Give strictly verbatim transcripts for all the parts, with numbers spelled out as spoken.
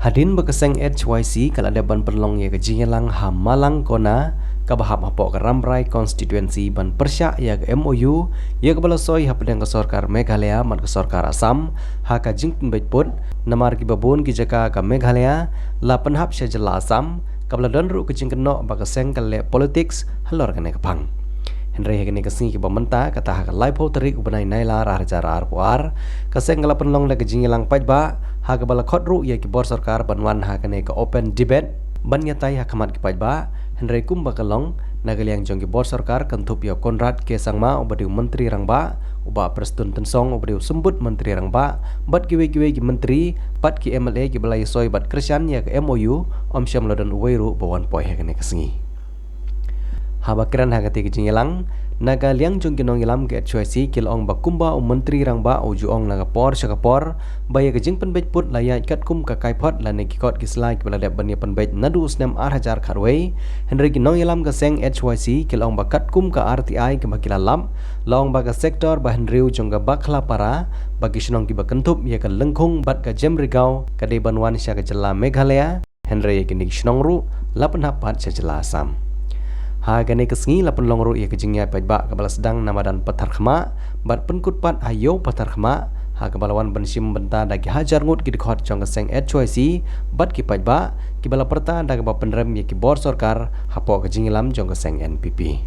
Hadien ba ka seng H Y C ka la dep ban pynlong ïa ka jingïalang ha Malangkona, kaba hap hapoh ka Rambrai constituency ban pyrshah ïa ka M O U ïa kaba la soi hapdeng ka sorkar Meghalaya bad ka sorkar Assam ha ka jingpynbeit pud, namar kiba bun ki jaka ka Meghalaya la pynhap sha jylla Assam, kaba la don ruh ka jingkynnoh ba ka seng ka leh politics halor kane ka phang. Hynrei ha kane ka sngi kaba mynta, kata ha ka laiphew tarik u bnai Nailar ar hajar arphew ar, ka seng ka la pynlong da ka jingïalang paidbah ha kaba la khot ruh ïa ki bor sorkar ban wan ha kane ka open debate ban ïatai ha khmat ki paidbah. Hynrei kumba ka long, na ka liang jong ki bor sorkar kynthup ïa u Conrad K Sangma uba dei u Myntri Rangbah, u Bah Prestone Tynsong uba dei u Symbud Myntri Rangbah, bad kiwei kiwei ki myntri bad ki M L A kiba la ïasoi bad kyrshan ïa ka M O U, ym shym la don uwei ruh ba wan poi ha kane ka sngi. Haba kren ha kata ka jingïalang, na ka liang jong ki nongïalam ka H Y C ki la ong ba kumba u Myntri Rangbah u ju ong na ka por sha ka por ba ïa ka jingpynbeit pud la ïaid katkum ka kaiphod lane ki kot ki sla kiba la dep ban ïa pynbeit naduh u snem ar hajar khatwei. Hynrei ki nongïalam ka seng H Y C ki la ong ba katkum ka R T I kaba ki la lap, la ong ba ka sektor ba hynriew jong ka Bakhlapara, ba ki shnong kiba kynthup ïa ka Lyngkhung bad ka Jemrigaw ka dei ban wan sha ka jylla Meghalaya, hynrei ïa kine ki shnong ruh la pynhap pat sha jylla Assam. Ha kane ka sngi la pynlong ruh ïa ka jingïaid paidbah kaba la sdang na madan Patharkhmah bad pynkut pat ha Ïew Patharkhmah, ha kaba la wan ban shim bynta da ki hajar ngut ki dkhot jong ka seng H Y C bad ki paidbah, kiba la pyrta da kaba pynrem ïa ki bor sorkar hapoh ka jingïalam jong ka seng N P P.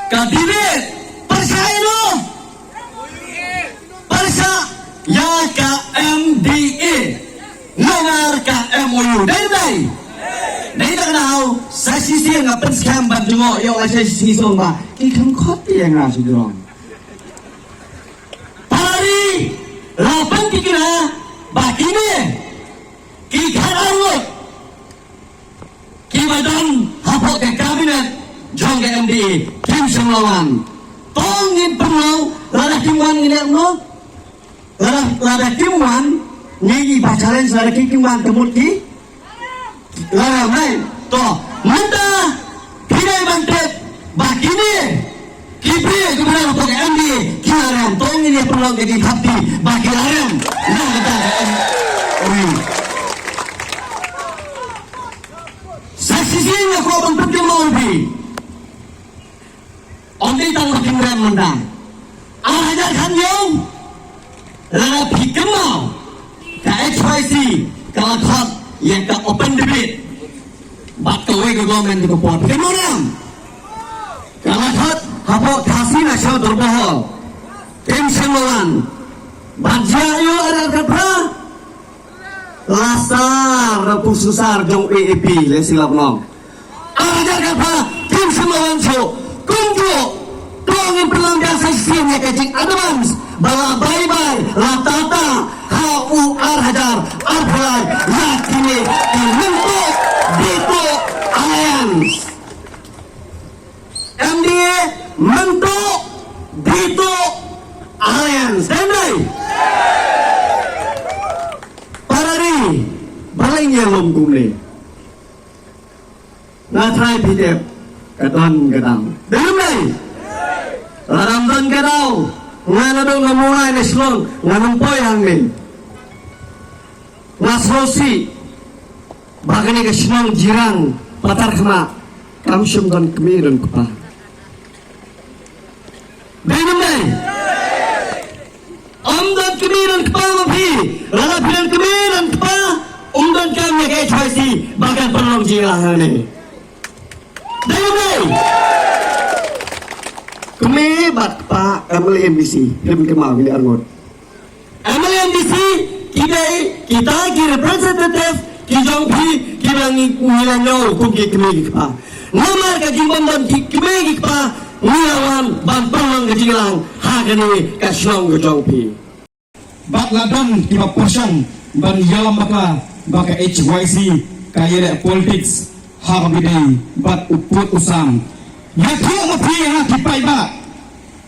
Ka debate pyrshah ïa no? Pyrshah ïa ka M D A. Namar ka M O U dei dei. Dei da kane, sa shisien nga pynskhem ban jngoh ïa u, sa shisien song ba ki kham khot ïa nga shu jrong. Pari la pynthikna ba kine ki khatar ngut kiba don hapoh ka cabinet jong ka M D A kim shym la wan. To ngin pynlong, lada kim wan ngin ïa kumno? Lada, lada kim wan, ngi i ba challenge, lada kim, kim wan te mut ki la rem, right? To mynta phi dei ban tip ba kine ki briew kiba don hapoh ka M D A ki la rem. To ngin ïa pynlong ka jingthap kti ba ki la rem na ka bynta ka M D A. Sa shisien nga kwah ban pynkynmaw ïa phi. Ym dei tang ba kim rem mynta. Ar hajar khathynñiew, lada phi kynmaw C ka la khot ïa ka open debate bad kawei ka government ka por. Phi ong em? Ka la khot hapoh Khasi National Dorbar Hall. Kim shym la wan. Bad jia ïa u ar hajar khatphra. La sar da u pung sar jong A A P, lehse la pynlong. Ar hajar khatphra, kim shym la wan shuh. Kumjuh, to ngin pynlong biang sa shisien ïa ka jing advance ba la bye bye, la tata ha u ar hajar arphew lai ïa kine ki Mynta Dei To Alliance. M D A Mynta Dei To Alliance. Dei ne em dei? Para ri, balei ngi ïalum kumne? Nga tharai phi tip, ka don ka daw. Dei ne em dei? Lada ym don ka daw, nga naduh nga mut lai na Shillong, ngan ym poi hangne. Nga sngewsih ba kane ka shnong Jirang Patarkhmah kam shym don kmie don kpa. Dei ne em dei? Ym don kmie don kpa ma phi. Lada phi don kmie don kpa, ym donkam ïa ka H Y C ba kan pynlong jingïalang hangne. Dei ne em dei? Kmie bad kpa, M L A, M D C, phi kynmaw kine arngut. M L A, M D C ki dei kita ki representative ki jong phi kiba ngi, ngi la ñiew kum ki kmie ki kpa. Namar ka jingbym don ki kmie ki kpa, ngi la wan ban pynlong ka jingïalang ha kane ka shnong ka jong phi. Bad la don kiba pyrshang ban ïalam bakla ba ka H Y C ka ïaleh politics ha kaba ïadei bad u pud u sam. Ïathuh ma phi ha ki paidbah,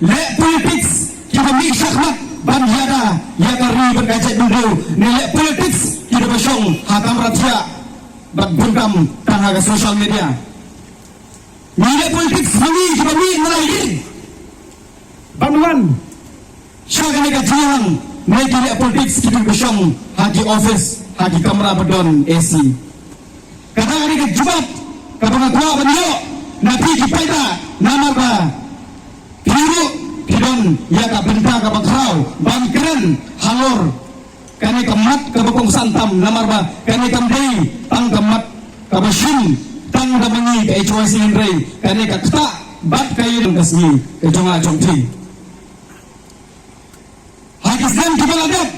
leh politics kiba mih shakhmat ban ïada ïa ka ri bad ka jaitbynriew, ne leh politics kiba shong ha kamra thiah bad bun kam tang ha ka social media? Ngi leh politics ha ngi kiba mih na la ïing ban wan sha kane ka jingïalang, ne ki leh politics kiba shong ha ki office, ha ki kamra ba don A C? Kata ka dei ka jubab kaba nga kwah ban ïoh na phi ki paidbah, namar ba phi ruh phi don ïa ka bynta kaba khraw ban kren halor kane ka mat kaba kongsan tam, namar ba kane kam dei tang ka mat kaba shim tang da ma ngi ka H Y C, hynrei kane ka ktah bad ka ïing ka sngi ka jong nga jong phi. Ha ki snem kiba la dep,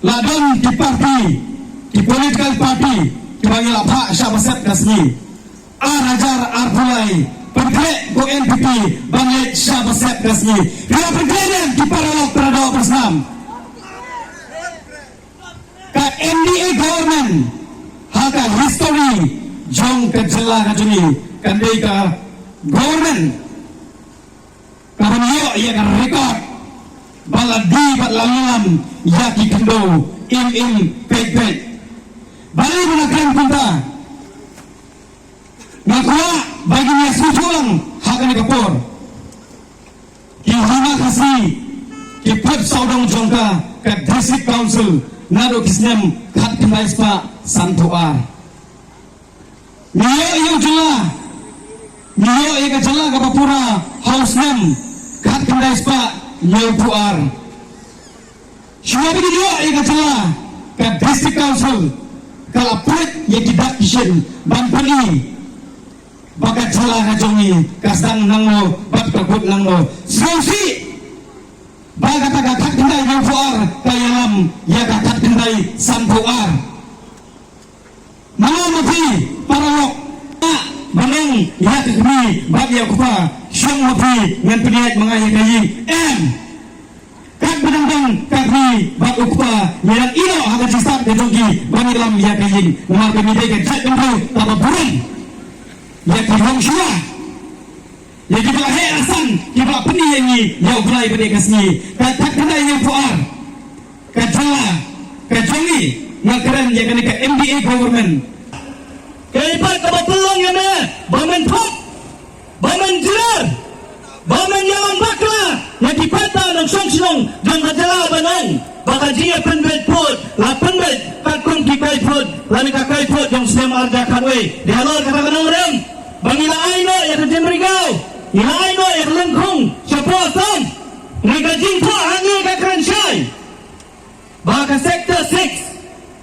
la don ki party, ki political party kiba ngi la phah shah ba set ka sngi. Ar hajar arphew lai, pynkhreh ko N P P ban leit shah ba set ka sngi. Phi la pynkhreh ne em ki paralok para doh para snam? Ka M D A government ha ka history jong ka jylla ka jong ngi kan dei ka government kaban ïoh ïa ka record ba la die bad la ïalam ïa ki khyndew im im peit peit. Balei ba nga kren kumta? Nga kwah ba ngin ïa sngewthuh lang ha kane ka por. Ki hima Khasi ki put sawdong jong ka, ka District Council naduh ki snem khatkhyndai spah sanphew ar. Ngi ïoh ïa u jylla, ngi ïoh ïa ka jylla kaba pura ha u snem khatkhyndai spah hynñiewphew ar. Shuwa ba ngi ïoh ïa ka jylla, ka District Council ka la pynleit ïa ki dak ki shin ban pyni ba ka jylla ka jong ngi ka sdang nangno bad ka kut nangno. Sngewsih ba kata ka khatkhyndai hynñiewphew ar ka ïalam ïa ka khatkhyndai sanphew ar. Mano ma phi paralok, ah, ba nang ïa ka kmie bad ïa u kpa, shong ma phi ngan pynïaid ma nga ïa ka ïing? Em. Katba dang don ka kmie bad u kpa, ngi dang ïehnoh ha ka jingstad ka jong ki ban ïalam ïa ka ïing, namar ba ngi dei ka jaitbynriew kaba burom. Ïa ki longshuwa, ïa kiba la heh la san, kiba la pyni ïa ngi ïa u Blai bad ïa ka sngi. Ka khatkhyndai hynñiewphew ar, ka jylla ka jong ngi, nga kren ïa kane ka M D A government. Kaei pat kaba pynlong ïa me ba men thok, ba men jler, ba men ïalam bakla ïa ki paidbah nongshong shnong jong ka jylla, ba nang ba ka jingïapynbeit vote la pynbeit katkum ki kai vote lane ka kai vote jong snem ar hajar khatwei? Dei halor kata ka nongrim ba ngi la ai noh ïa ka jingmrïgaw, ngi la ai noh ïa ka lyngkhung shapoh Assam? Ngi ka jingthoh hangne ka kren shai ba ka Sector six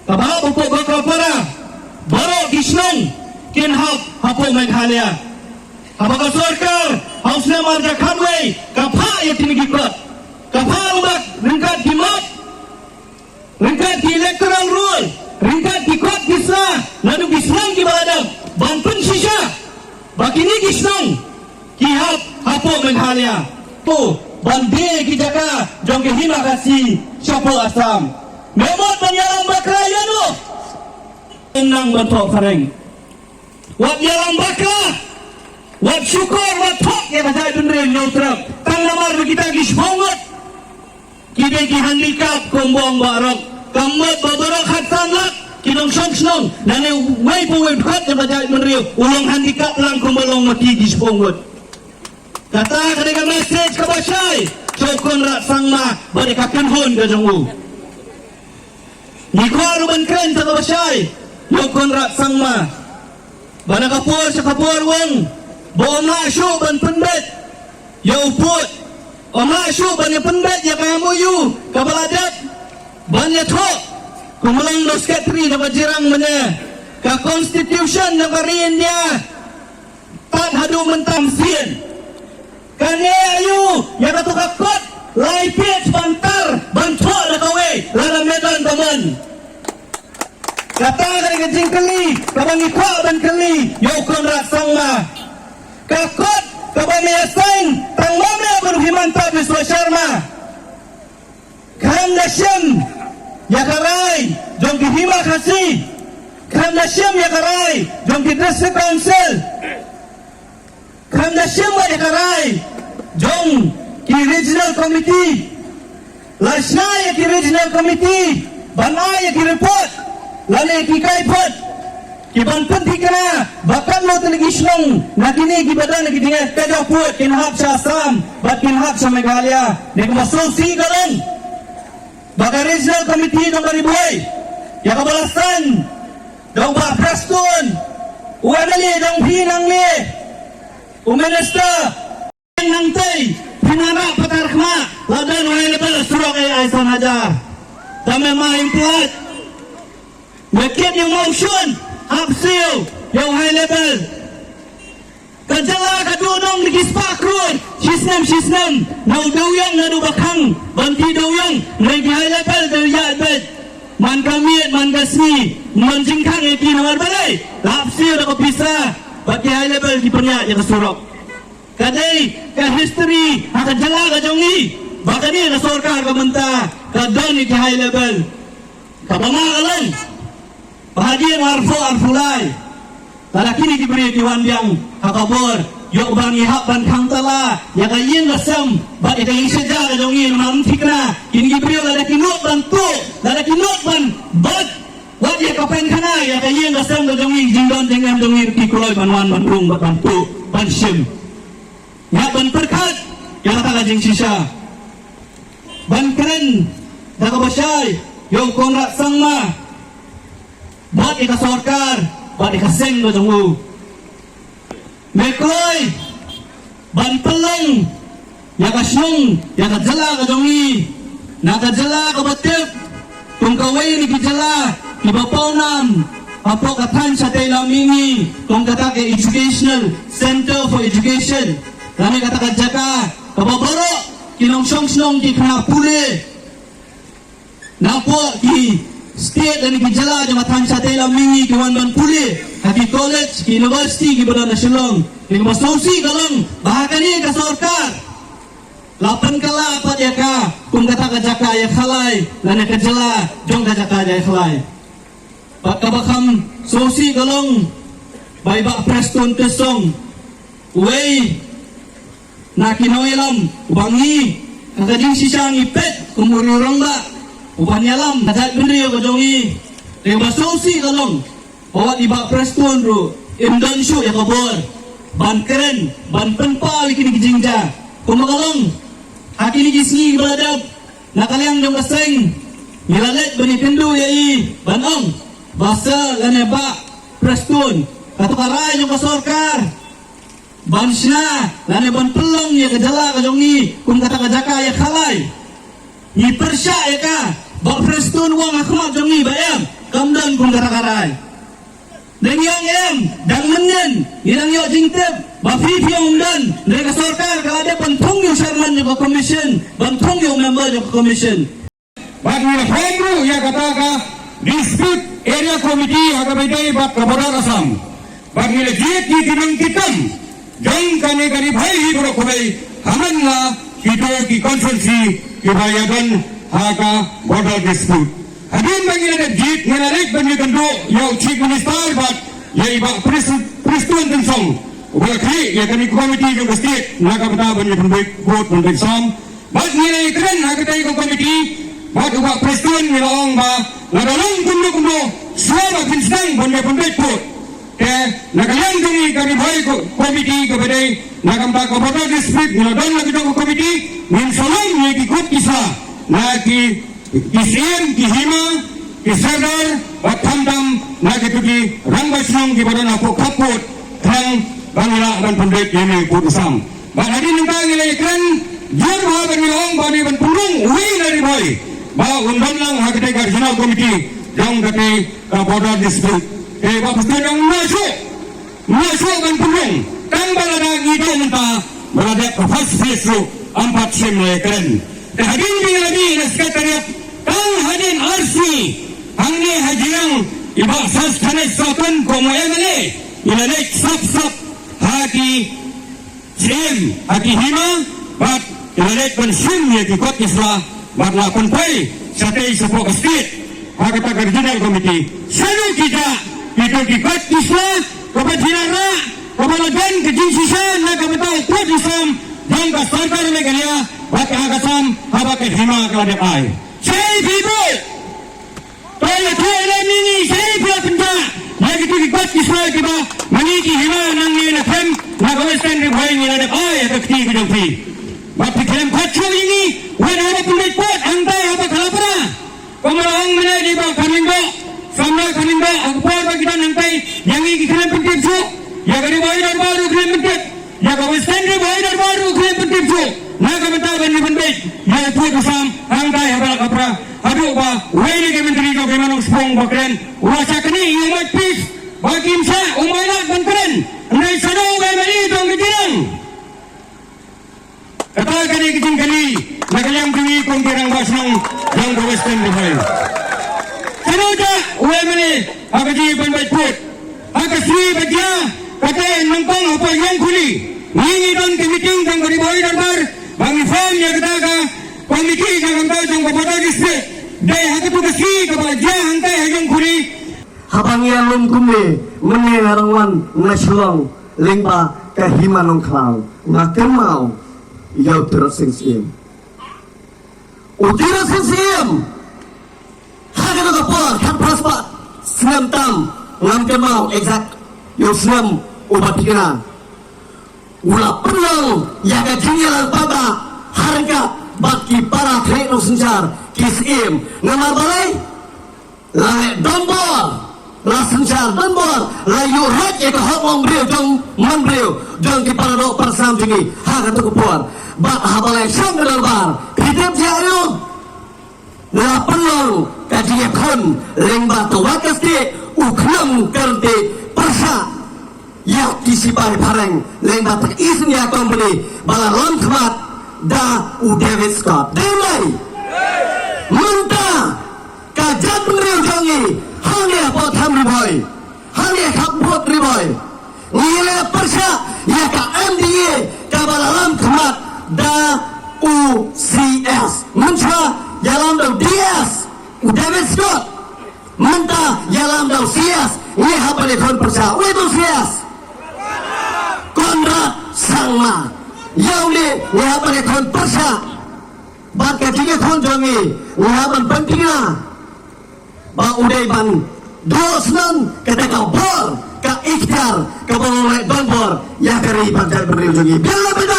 Kaba hapoh Goalpara baroh ki shnong kin hap hapoh Meghalaya. Haba ka sorkar ha u snem arhajar khatwei ka phah ïa kine ki kot, ka phah lyngba ryngkat ki map, ryngkat ki electoral roll, ryngkat ki kot ki sla, naduh ki shnong kiba la dep ban pynshisha ba kine ki shnong ki hap hapoh Meghalaya. To ban die ki jaka jong ki hima Khasi shapoh Assam. Me mut ban ïalam bakla ïano? Nang ban thoh phareng. Wat ïalam bakla. Wat shukor, wat thok ïa ka jaitbynriew Hynñiewtrep. Tang namar ba kita ki shiphew ngut ki dei ki handicap kumba ong Bah Rok. Ka mut ba baroh khatsan lak ki nongshong shnong, lane uwei pa uwei u dkhot jong ka jaitbynriew u long handicap lang kumba long ma ki ki shiphew ngut. Kata ka dei ka message kaba shai sha u Conrad Sangma bad ïa ka kynhun ka jong u. Ngi kwah ruh ban kren sa kaba shai ïa u Conrad Sangma ba na ka por sha ka por u ong ba ym lah shuh ban pynbeit ïa u pud, ym lah shuh ban ïa pynbeit ïa ka M O U kaba la dep ban ïathoh. Kumba long u secretary jong ka Jirang mynne, ka constitution jong ka ri India tad haduh mynta ym sien. Kane aïu ïa kato ka kot lai page ban tar ban thoh da kawei, lada me don ka mon? Kata ka dei ka jingkylli kaba ngi kwah ban kylli ïa u Conrad Sangma. Ka kot kaba me ïa sign tang ma me bad u Himanta Biswa Sharma, khlem da shim ïa ka rai jong ki hima Khasi, khlem da shim ïa ka rai jong ki District Council, khlem da shim ïa ka rai jong ki Regional Committee. La shna ïa ki Regional Committee ban ai ïa ki report lane ki kaiphod ki ban pynthikna ba katno tylli ki shnong na kine kiba don ki jingeh ka jong pud kin hap sha Assam bad kin hap sha Meghalaya. Dei kaba sngewsih ka long ba ka Regional Committee jong ka Ri Bhoi, ïa kaba la sign da u Bah Prestone, u M L A jong phi nangne, u Minister, nangtei phin ïa rah patar khmat, la don u high level surok ai ai san hajar. Tang me ma ïa pynlait. Me kit ïa u mawshun, hap siew ïa u high level. Ka jylla ka duh nong da ki spah klur shisnem shisnem na u dewïong naduh ba khang ban die dewïong, hynrei ki high level da ïa beit. Man ka miet man ka sngi, man jingkhang ïa ki namar balei? La hap siew da ka pisa bad ki high level ki pynïaid ïa ka surok. Ka dei ka history ha ka jylla ka jong ngi ba kane ka sorkar ka mynta ka don ïa ki high level. Kaba ma ka long ba hadien arphew arphew lai, lada kine ki briew ki wan biang ha ka bor, ïoh ba ngi hap ban khang tala ïa ka ïing ka sem bad ïa ka ïing sha jar ka jong ngi, namar ym thikna kine ki briew lada ki nud ban tuh, lada ki nud ban bad wat ïa ka pynkhana ïa ka ïing ka sem ka jong ngi, jingdon jingem jong ngi ruh ki kloi ban wan ban rung bad ban tuh ban shim. Ngi hap ban pyrkhat ïa kata ka jingshisha. Ban kren da kaba shai ïa u Conrad Sangma bad ïa ka sorkar bad ïa ka seng ka jong u. Me kloi ban pynlong ïa ka shnong ïa ka jylla ka jong ngi na ka jylla kaba tip kum kawei na ki jylla kiba pawnam hapoh ka thaiñ shatei lam mihngi kum kata ka Educational Center for Education, lane kata ka jaka kaba baroh ki nongshong shnong ki khynnah pule napoh ki state lane ki jylla jong ka thaiñ shatei lam mihngi ki wan ban pule ha ki college, ki university kiba don ha Shillong. Kaba sngewsih ka long ba ha kane ka sorkar la pynkylla pat ïa ka kum kata ka jaka ïakhalai lane ka jylla jong ka jaka ïakhalai. Bad kaba kham sngewsih ka long ba i Bah Prestone Tynsong, uwei na ki nongïalam uba ngi ha ka jingshisha ngi peit kum u rangbah uban ïalam ka jaitbynriew ka jong ngi. Te kaba sngewsih ka long ba wat i Bah Prestone ruh im don shuh ïa ka bor ban kren ban pynpaw ïa kine ki jingjia. Kumba ka long ha kine ki sngi kiba la dep, na ka liang jong ka seng ngi la leit ban ïakynduh ïa i ban ong ba Sir lane Bah Prestone, kato ka rai jong ka sorkar ban shna lane ban pynlong ïa ka jylla ka jong ngi kum kata ka jaka ïakhalai, ngi pyrshah ïa ka. Bah Prestone u ong ha khmat jong ngi ba em, Kam don kum kata ka rai. Dang ïa em, dang mynnin, ngi dang ïoh jingtip ba phi phi ong don, dei ka sorkar ka la dep ban thung ïa u chairman jong ka commission, ban thung ïa u member jong ka commission. Bad ngi la form ruh ïa kata ka dispute area committee ha kaba ïadei bad ka border Assam. Bad ngi la jied ïa ki nongkitkam jong kane ka Ri Bhoi hi baroh kawei, ha man la kito ki constituency kiba ïadon ha ka border dispute. Hadien ba ngi la dep jied, ngi la leit ban ïakynduh ïa u Chief Minister bad ïa i Bah Pres-, Prestone Tynsong, uba la khlieh ïa kane ka committee jong ka state na ka bynta ban ïa pynbeit vote, pynbeit sam. Bad ngi la ïakren ha katei ka committee bad u Bah Prestone, ngi la ong ba lada long kumno kumno, shuwa ba phin sdang ban ïa pynbeit vote, te na ka liang jong ngi ka Ri Bhoi ko-, committee kaba dei na ka bynta ka border dispute, ngi la don la ka jong ka committee, ngin sa long ïa ki kot ki sla na ki, ki syiem, ki hima, ki sordar, bad khamtam na kito ki rangbah shnong kiba don hapoh khappud, khnang ba ngin lah ban pynbeit ïa une u pud u sam. Bad hadien nangta ngi la ïakren jur bha bad ngi la ong ba dei ban pynrung uwei na Ri Bhoi ba un don lang ha katei ka regional committee jong katei ka border dispute. Te Bah Prestone ong, ym lah shuh, ym lah shuh ban pynrung tang ba lada ngi don mynta ba la dep ka first phase ruh, ym pat shym la ïakren. Te hadien ba ngi la mih na secretariat tang hadien ar sngi, hangne ha Jirang, i Bah Sosthenus Sohtun kum u M L A, i la leit sap sap ha ki syiem, ha ki hima, bad i la leit ban shim ïa ki kot ki sla bad la pynpoi shatei shapoh ka state ha kata ka regional committee. Shano ki jah kito ki kot ki sla kaba phi la rah, kaba la don ka jingshisha na ka bynta u pud u sam jong ka sorkar Meghalaya bad ka Assam, haba ka hima ka la dep ai? Shaei phi buh? To ïathuh lem ïa ngi, shaei phi la pynjah ïa kito ki kot ki sla kiba ma ngi ki hima nangne na Thame, na ka Western Ri Bhoi, ngi la dep ai ha ka kti ka jong phi? Bad phi khlem khot shuh ïa ngi wat haba pynbeit vote hangtai ha Khalapara. Kumba la ong mynne da i Bah Kharlyngdoh, samla Kharlyngdoh, ha ka por ba ki don hangtai, ïa ngi ki khlem pyntip shuh, ïa ka Ri Bhoi Dorbar ruh khlem pyntip. Ïa ka Western Ri Bhoi Dorbar ruh khlem pyntip shuh na ka bynta ban ïa pynbeit ïa u pud u sam hangtai ha Khalapara, haduh ba uwei na ki myntri jong ka hima nongspung ba kren u la shah knieh ïa u Mike Peace ba kim shah, um ailad ban kren. Hynrei shano u M L A jong ka Jirang? Kata ka dei ka jingkylli na ka liang jong ngi kum ki rangbah shnong jong ka Western Ri Bhoi. Shano jah u M L A ha ka jingpynbeit vote? Ha ka sngi ba jia, kata nyngkong hapoh Iongkhuli, ngi ngi don ka meeting jong ka Ri Bhoi Dorbar ba ngi form ïa kata ka committee na ka bynta jong ka border dispute. Dei ha katu ka sngi kaba la jia hangtai ha Iongkhuli. Haba ngi ïalum kumne, mynne nga dang wan na Shillong lyngba ka hima Nongkhlaw, nga kynmaw ïa u Tirot Sing Syiem. U Tirot Sing Syiem, ha kata ka por, khatphra spah snem tam, ngam kynmaw exact ïa u snem uba thikna, u la pynlong ïa ka jingïalang paidbah ha ryngkat bad ki para khlieh nongsynshar, ki syiem. Namar balei? La leh donbor, la synshar donbor, la ïuh rat ïa ka hok long briew jong man briew, jong ki para doh para snam jong ngi ha katu ka por. Bad haba la shong ka dorbar, phi tip jia aïu? La pynlong ka jingïakhun lyngba tawat ka stieh, u khlem kyrteng pyrshah ïa ki sipai phareng lyngba tang East India Company ba la lam khmat da u David Scott. Dei ne em? Mynta ka jaitbynriew jong ngi hangne hapoh Thame Ri Bhoi, hangne ha Khappud Ri Bhoi, ngi la pyrshah ïa ka M D A kaba la lam khmat da u C S. Mynshuwa ïalam da u D S, u David Scott. Mynta ïalam da u C S, ngi hap ban ïakhun pyrshah. Uei ba u C S? Conrad Sangma. Ïa une ngi hap ban ïakhun pyrshah. Bad ka jingïakhun jong ngi, ngi hap ban pynthikna ba u dei ban duh snon kata ka bor, ka ikhtiar kaba u la leh donbor ïa ka ri bad jaitbynriew jong ngi. Biang ne beiñ?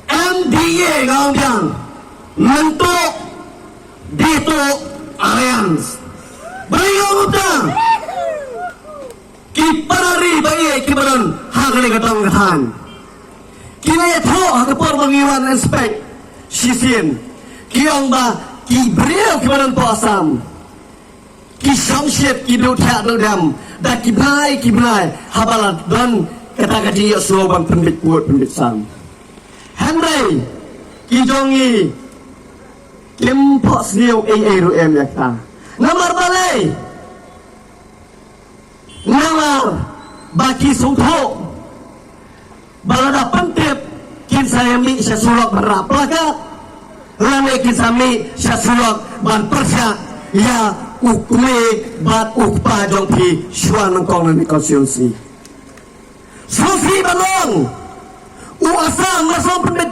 M D A nga ong biang, mynta dei to alliance. Balei nga ong kumta? Ki para ri ba ïeit kiba don ha kane ka dong ka thaiñ, ki la ïathuh ha ka por ba ngi wan inspect shisien, ki ong ba ki briew kiba don hapoh Assam Ki shongshit ki duh thiah duh dem da ki bnai ki bnai haba la don kata ka jingïohsngew ban pynbeit pud pynbeit sam. Hynrei ki jong ngi kim phohsniew ei ei ruh em ïa kata. Namar balei? Namar ba ki sngewthuh ba lada pyntip kin sa ïa mih sha surok ban rah plakat, lane kin sa mih sha surok ban pyrshah ïa u kmie bad u kpa jong phi shuwa nyngkong na ne constituency. Sngewsih ban ong u Assam mar shu pynbeit